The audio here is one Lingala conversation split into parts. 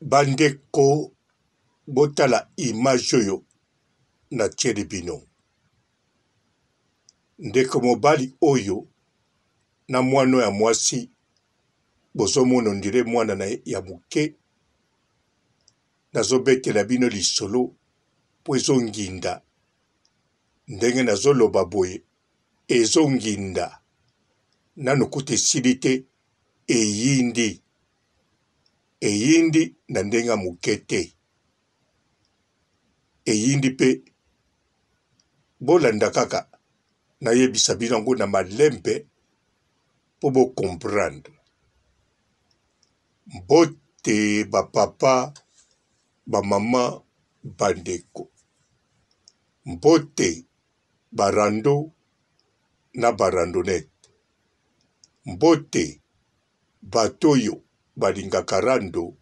Bandeko botala image oyo natieli bino. Ndeko mobali oyo na mwana oyo ya mwasi bozomona ondire mwana na ye ya moke, nazobetela bino lisolo mpo ezonginda ndenge nazoloba boye ezonginda nanu kutu esili te eyindi. Eyindi na ndenge ya moke te. Eyindi pe bolanda kaka nayebisa bino yango na malembe po bo comprendre. Mbote ba papa, ba mama, ba ndeko. Mbote ba rando na ba randonnette. Mbote Bato oyo balingaka rando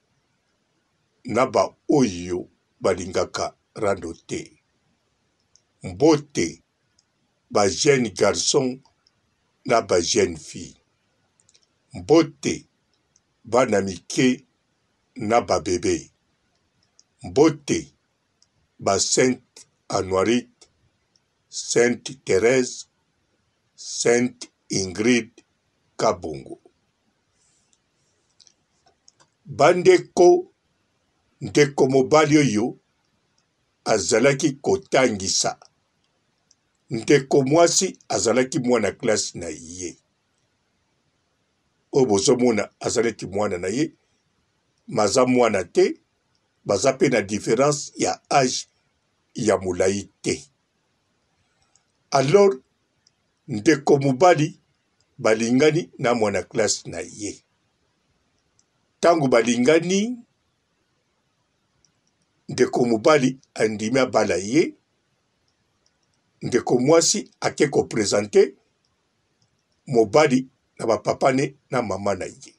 na ba oyo balingaka rando te. Mbote ba jeunes garçons na ba jeunes filles. Mbote bana mike na ba bebes. Mbote ba Sainte Anuarite, Sainte Therèse, Sainte Ingrid Kabongo. Bandeko, ndeko mobali oyo azalaki kotangisa ndeko mwasi azalaki mwana classe na ye. Oyo bozomona aza neti mwana na ye, maza mwana te, baza pe na difference ya age ya molayi te. Alors ndeko mobali balingani na mwana classe na ye. Tango balingani, ndeko mobali andimi abala ye, ndeko mwasi ake ko presenter mobali na ba papa ne na mama na ye.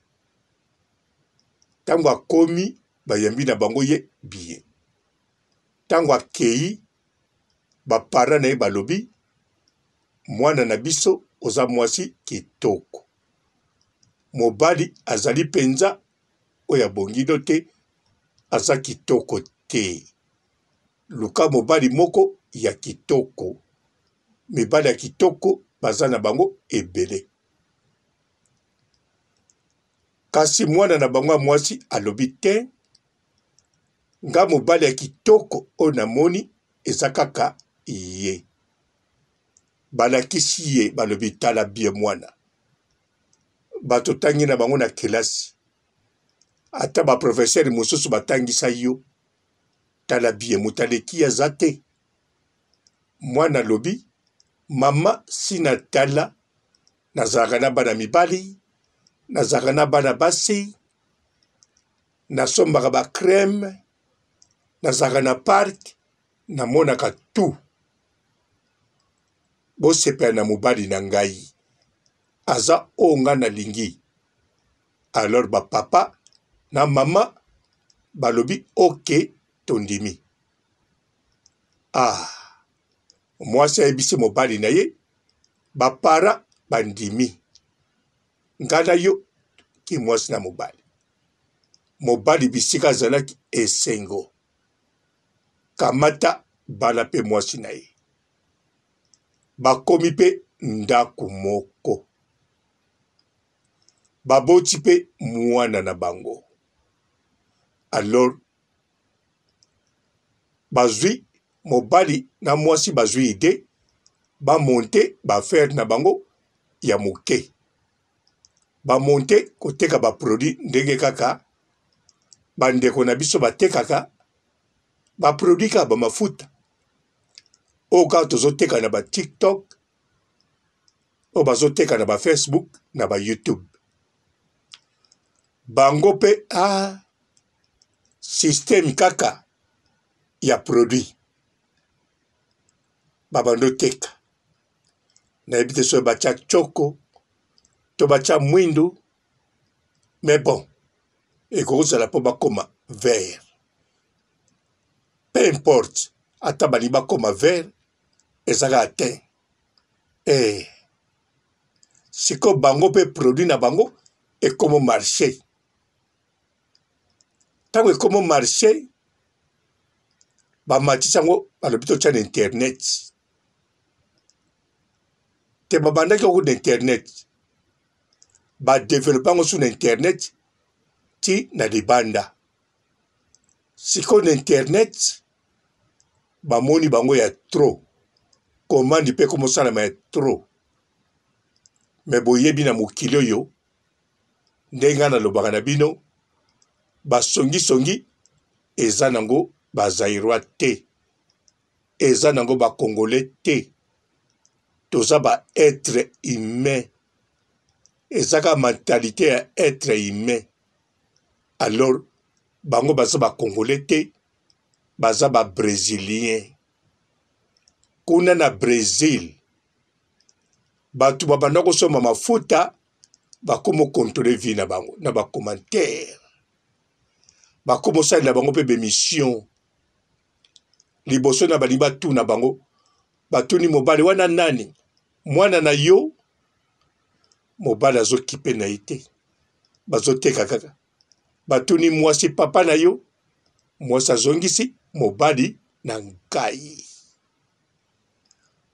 Tango akomi bayambi na bango ye bien. Tango akeyi ba parents na ye balobi mwana na biso oza mwasi kitoko. Mobali azali penza oyo abongi no te, aza kitoko te. Luka mobali moko ya kitoko. Mibali ya kitoko baza na bango ebele. Kasi mwana na bango ya mwasi alobi te, nga mobali ya kitoko oyo namoni eza kaka ye. Balakisi ye balobi tala bien mwana. Bato otangi na bango na kelasi, ata ba professeur mosusu batangisa yo, tala bien moto aleki ye aza te. Mwana alobi mama si natala nazalaka na bana mibali, nazalaka na bana basi, nasombaka ba crème, nazalaka na parc, namonaka tout. Bosepela na mobali na ngai, aza oyo ngai nalingi. Alors ba papa na mama balobi ok, tondimi. Ah, mwasi ayebisi mobali na ye, ba parents bandimi. Ngai na yo ki mwasi na mobali. Mobali bisika azalaki esengo. Kamata bala pe mwasi na ye. Bakomi pe ndako moko. Baboti pe mwana na bango. Alors bazwi mobali na mwasi bazwi idee ba monter ba affaires na bango ya moke. Ba monter koteka ba produits ndenge kaka bandeko na biso batekaka ba produits kaka ba mafuta oyo kaka tozoteka na ba TikTok, oyo bazoteka na ba Facebook na ba YouTube. Bango pe ah, système kaka ya produit babandi oteka, nayebi te soki batya choko to batya mwindu, mais bon ekoki kozala mpo bakoma vert, peu importe, ata balingi bakoma vert eza kaka te. Eh, sikoyo bango mpe produit na bango ekomo marche. Ntango ekomo marche, bamatisi yango, balobi totya na internet. Te babandaki yango na internet, badevelope yango su na internet ti na libanda. Sikoyo na internet bamoni bango ya trop, commande mpe ekomosalama ya trop. Me boyebi na mokili oyo ndenge ngai nalobaka na bino, basongisongi eza nango ba Zaïrois te, eza nango ba Congolais te, toza ba etre humain, eza kaka mentalite ya etre humain. Alors bango baza ba Congolais te, baza ba Bresilien. Kuna na Bresil bato babanda kosomba mafuta bakomo controle vie na bango na ba commentaire, bakomo salela bango mpe bemission liboso na balingi batuna bango, batuni mobali wana nani mwana na yo? Mobali azokipe na ye te, bazoteka kaka. Batuni mwasi papa na yo? Mwasi azongisi mobali na ngai.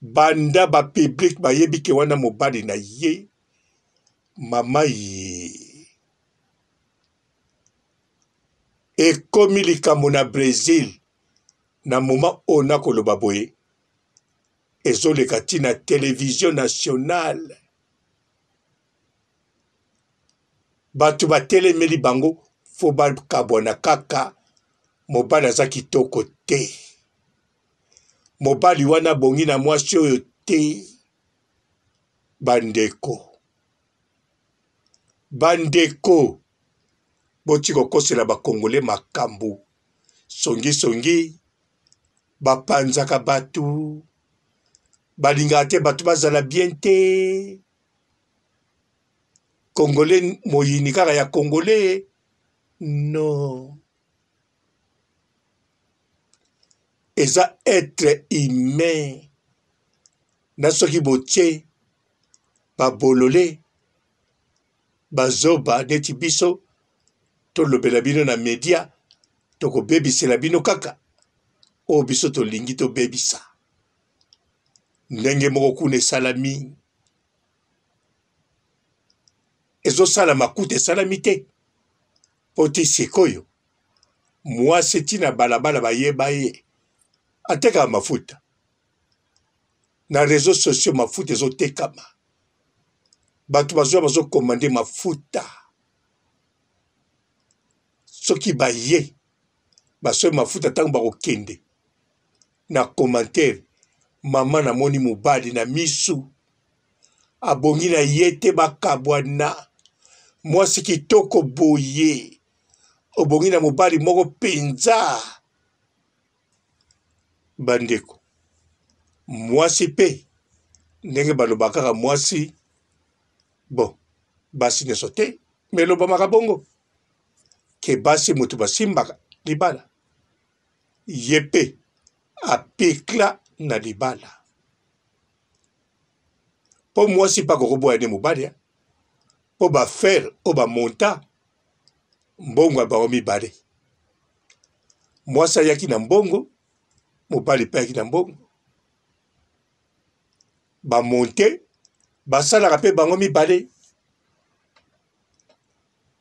Banda ba public bayebi ke wana mobali na ye, mama ye. Ekomi likambo na Bresil na moment oyo nakoloba boye, ezoleka ti na television nationale. Bato batelemeli bango fo bakabwana kaka, mobali aza kitoko te. Mobali wana abongi na mwasi oyo te. Bandeko, bandeko, botika kokosela ba Congolais makambo. Songi songi, bapanzaka bato, balingaka te bato bazala bien te. Congolais moyini kaka ya Congolais? Non. Eza etre humain. Na soki botie ba bolole, ba zoba neti biso, tolobela bino na media, tokobebisela bino kaka oyo biso tolingi tobebisa. Ndenge moko kuna esalami, ezosalama kutu esalami te, mpo ti sikoyo mwasi ti na balabala bayeba ye atekaka mafuta na reseaux sociaux, mafuta ezotekama, bato bazwa bazokomande mafuta, soki baye basombi mafuta, ntango bakokende na commentaire, mama namoni mobali na misu abongi na ye te, bakabwana, mwasi kitoko boye obongi na mobali moko mpenza. Bandeko, mwasi mpe ndenge balobaka kaka mwasi, bon basi nyonso te, me elobamaka bongo ke basi moto basimbaka libala, ye mpe apikla na libala, mpo mwasi mpe akokoboya nde mobali, mpo bafere oyo bamonta mbongo ya bango mibale. Mwasi ayaki na mbongo, mobali mpe ayaki na mbongo, bamonte basalaka mpe bango mibale.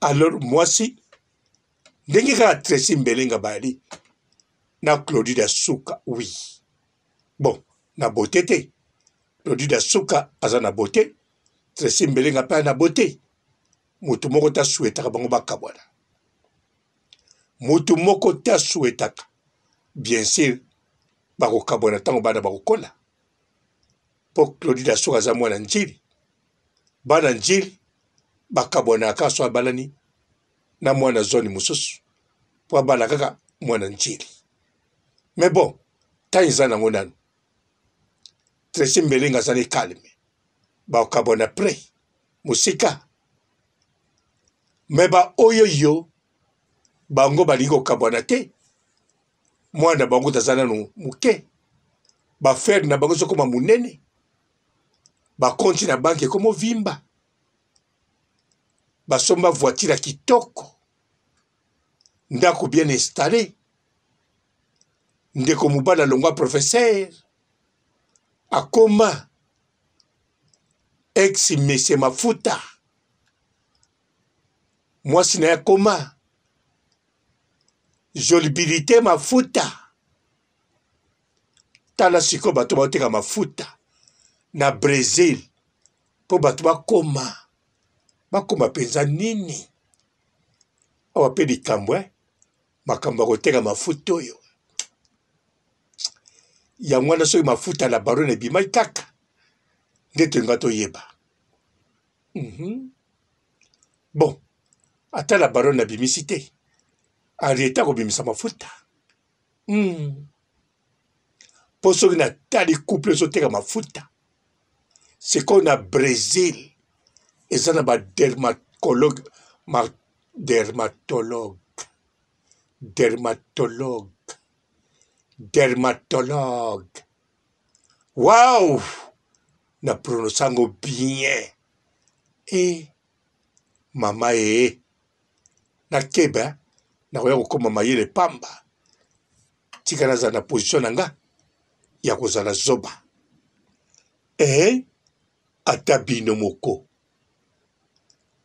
Alors mwasi ndenge kaka Tracy Mbelenga bayali na Claudie Suka, oui bon na beauté te, Claudie Suka aza na beauté, Tracy Mbelenga mpe na beauté, moto moko te asuetaka bango bakabwana, moto moko te asuetaka, bien sûr bakokabwana ntango bana bakokola, mpo Claudie Suka aza mwana Njili, bana Njili bakabwanaka kaka so abalani na mwana zone mosusu, mpo abala kaka mwana Njili. Mais bon, ntango eza nango nanu, Tracy Mbelenga aza ne calme, bakabwana près mosika, me baoyo yo bango balingi kokabwana te, mwana bango aza nanu moke, bafere na bango ezokoma monene, bakonti na banke ekomo vimba, basomba voiture ya kitoko. Ndako bien installe. Ndeko mobali alongwa professeur. Akoma ex monsieur Mafuta. Mwasi na ye akoma jolibilite mafuta. Tala sikoyo bato baoteka mafuta na Brazil mpo bato bakoma bakoma mpenza nini awa mpe likambo eh? Makambo ya koteka mafuta oyo yango wana soki mafuta na baron ebimaki kaka nde tolinga toyeba. Bon, ata la baronne abimisi te, Henrietta akobimisa mafuta. Mpo soki natali couple ezoteka mafuta sikoyo na Brésil eza na ba dermatologue, ma, dermatologue, dermatologue, dermatologue. Waouh! Na prononce yango bien. E mama ee, nakeba nakoya kokoma mayele pamba. Tika nazala na position na nga ya kozala zoba. E ata bino moko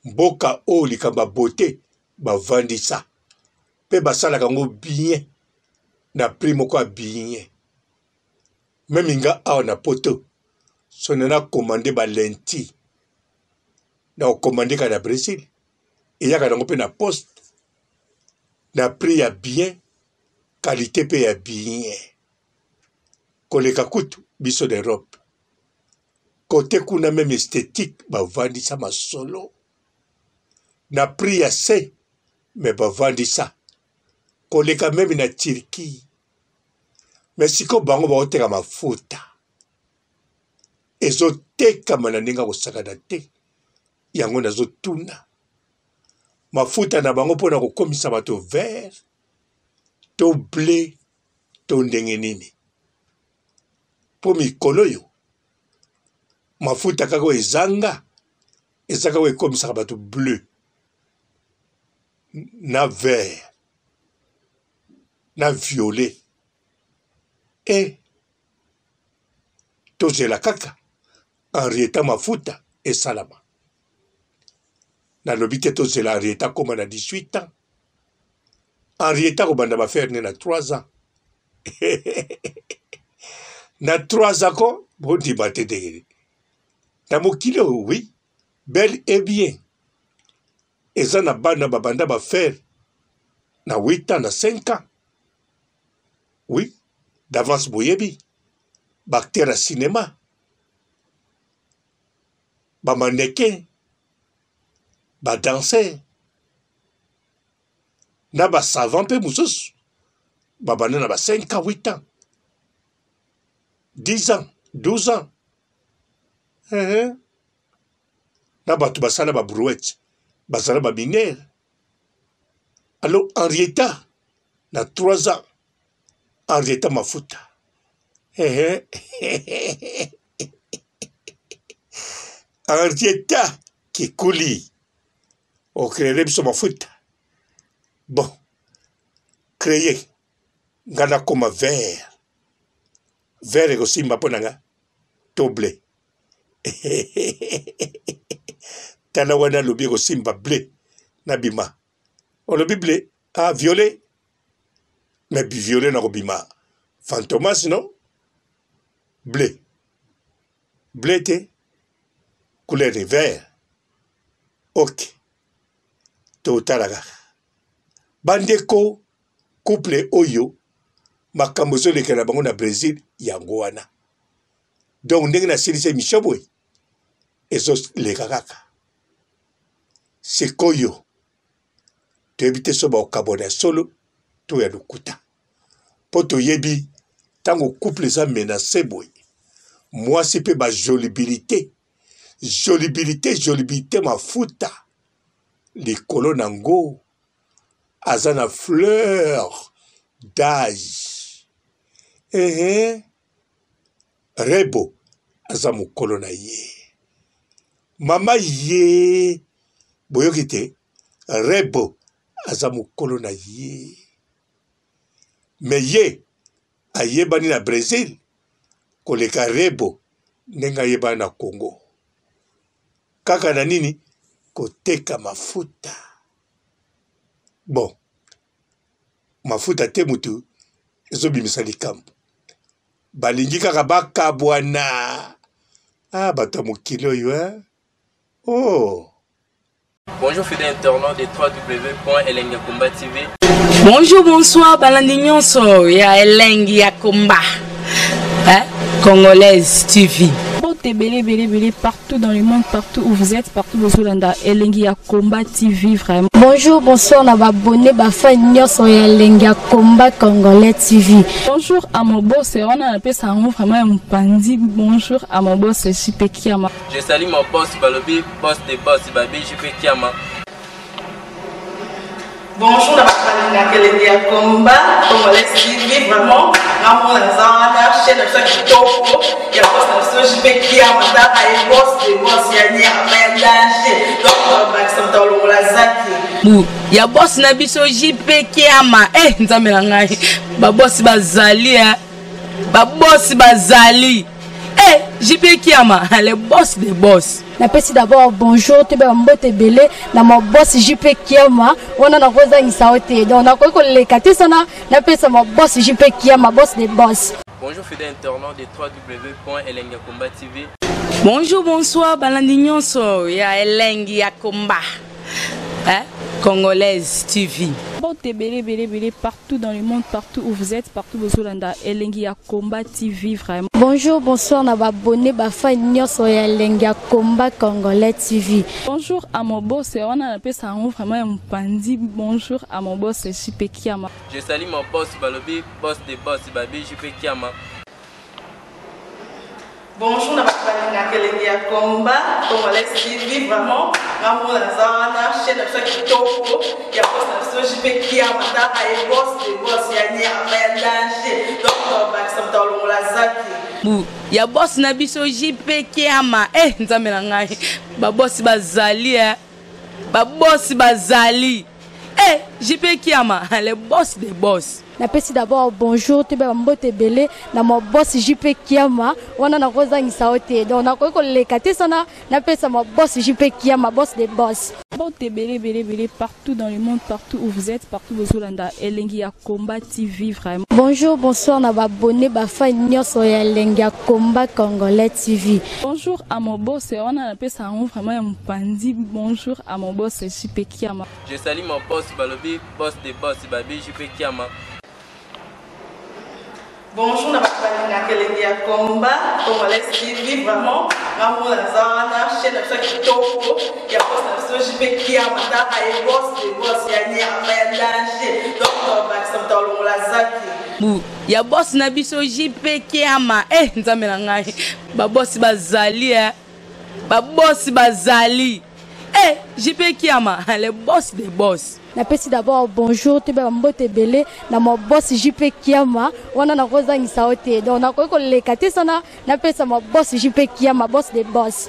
mboka oyo likambo ya beauté bavandisa mpe basalaka yango bien na prix moko ya bien. Meme nga awa na poto soni na commande ba lentille na commande ka na Brésil eyaka nango mpe na poste na prix ya bien qualité mpe ya bien koleka kutu biso na Europe kote kuna meme esthétique bavandisa masolo na prix ya se me bavandisa koleka meme na Turquie. Me sikoyo bango baoteka mafuta ezotekama na ndenge ya kosakana te. Yango nazotuna mafuta na bango mpona kokomisa bato vert to ble to ndenge nini? Mpo mikolo oyo mafuta kaka oyo ezanga eza kaka oyo ekomisaka bato bleu na vert na violet. E tozela kaka Henrietta mafuta esalama. Nalobi te tozela Henrietta akoma na 18 ans. Henrietta akobanda bafere ne na 3 ans. Na 3 ans ko bondima te ndenge na mokili oyo. Oui, bel et bien eza na bana babanda bafere na 8 ans, na 5 ans. Oui, d'avance boyebi baacteur ya cinéma, bamannequin, badanser na basavant mpe mosusu babanda na ba 5 ans, 8 ans, 10 ans, 12 ans. Na bato basala ba brouette, bazala ba minere. Alors Henrietta na 3 ans, Henrietta mafuta. Henrietta Kikuli ocréer biso mafuta. Bon, créer nga nakoma vert. Vert ekosimba mpo na nga to bleu. Tala wana alobi ekosimba bleu na bima. Olobi bleu, ah violet. Mais violet na kobima fantomas non? Bleu. Bleu te couleur de vert. Ok. Totala kaka. Bandeko couple oyo makambo ezolekela bango na Brésil yango wana. Donc ndenge nasilisi émission boye ezoleka kaka. Sikoyo toyebi te so bakokabwana ya solo to ya lokuta, mpo toyebi ntango couple eza menace boye, mwasi mpe ba jolibilité jolibilité jolibilité mafuta likolo na ngo aza na fleur d'âge. Ehe, Rebo aza mokolo na ye mama ye boyoki te Rebo. aza mokolo na ye. Mais ye ayebani na Bresil koleka Rebo ndenge ayebani na Congo. Kaka na nini? Koteka mafuta. Bon, mafuta te mutu ezobimisa likambo. Balingi kaka bakabwana. Ah, bato ya mokili oyo eh? Oh. Bonjour fidèles internautes de www.elengiyakomba TV. Bonjour, bonsoir, balandi nyonso ya Elengi ya Komba. Hein? Congolaise TV. Mbote ebele ebele ebele partout dans le monde, partout où vous êtes, partout bozolanda Elengi ya Combat TV vraiment. Bonjour, bonsoir na ba abonné ba fan nyonso ya Elengi ya Combat Congolais TV. Bonjour à mon boss, wana napesa yango vraiment ya mopanzi. Bonjour à mon boss JP Kiama. Je salue mon boss balobi boss de boss babi JP Kiama. Bonjour na bato balingaka elengi ya combat congolais TV vraiment ngamona naza wana chaîne na biso ya kitoko ya boss na biso JP Kiama tala ye boss de boss ya nyama ya danger donc bakisa moto alongola zaki bu ya boss na biso JP Kiama eh nzambe na ngai ba boss bazali eh ba boss bazali eh JP Kiama le boss de boss. Napesi d'abord bonjour toyeba mbote ebele na ma boss JP Kiama wana nakozangisa yo te donc nakoki koleka te sana napesa ma boss JP Kiama boss de boss. Bonjour fidèles internautes de www.elengiyakomba TV. Bonjour, bonsoir, balandi nyonso ya Elengi ya Komba. Hein? Congolaise TV. Mbote ebele ebele ebele partout dans le monde, partout où vous êtes, partout bozolanda Elengi ya Combat TV vraiment. Bonjour, bonsoir na ba abonné ba fan nyonso ya Elengi ya Combat Congolais TV. Bonjour à mon boss, wana napesa yango vraiment ya mopanzi. Bonjour à mon boss JP Kiama. Je salue mon boss balobi boss de boss babi JP Kiama. Bonjour na bato balingaka elengi ya combat congolais TV vraiment ngamona naza wana chaîne na biso ya kitoko ya boss na biso JP Kiama tala ye boss de boss ya nyama ya danger donc bakisa moto alongola zaki bu ya boss na biso JP Kiama eh nzambe na ngai ba boss bazali eh ba boss bazali eh JP Kiama le boss de boss. Napesi d'abord bonjour toyeba mbote ebele na ma boss JP Kiama wana nakozangisa yo te donc nakoki koleka te sana napesa ma boss JP Kiama boss de boss. Mbote ebele ebele ebele partout dans le monde, partout où vous êtes, partout bozolanda Elengi ya Combat TV vraiment. Bonjour, bonsoir na ba abonné ba fan nyonso ya Elengi ya Combat Congolais TV. Bonjour à mon boss, wana napesa yango vraiment ya mopanzi. Bonjour à mon boss JP Kiama. Je salue mon boss balobi boss de boss babi JP Kiama. Bonjour na bato balingaka elengi ya combat congolais TV vraiment ngamona naza wana chaîne na biso ya kitoko ya boss na biso JP Kiama tala ye boss de boss ya nyama ya danger donc bakisa moto alongola zaki bu ya boss na biso JP Kiama eh nzambe na ngai ba boss bazali eh ba boss bazali eh JP Kiama le boss de boss. Napesi d'abord bonjour toyeba mbote ebele na ma boss JP Kiama wana nakozangisa yo te donc nakoki koleka te sana napesa ma boss JP Kiama boss de boss.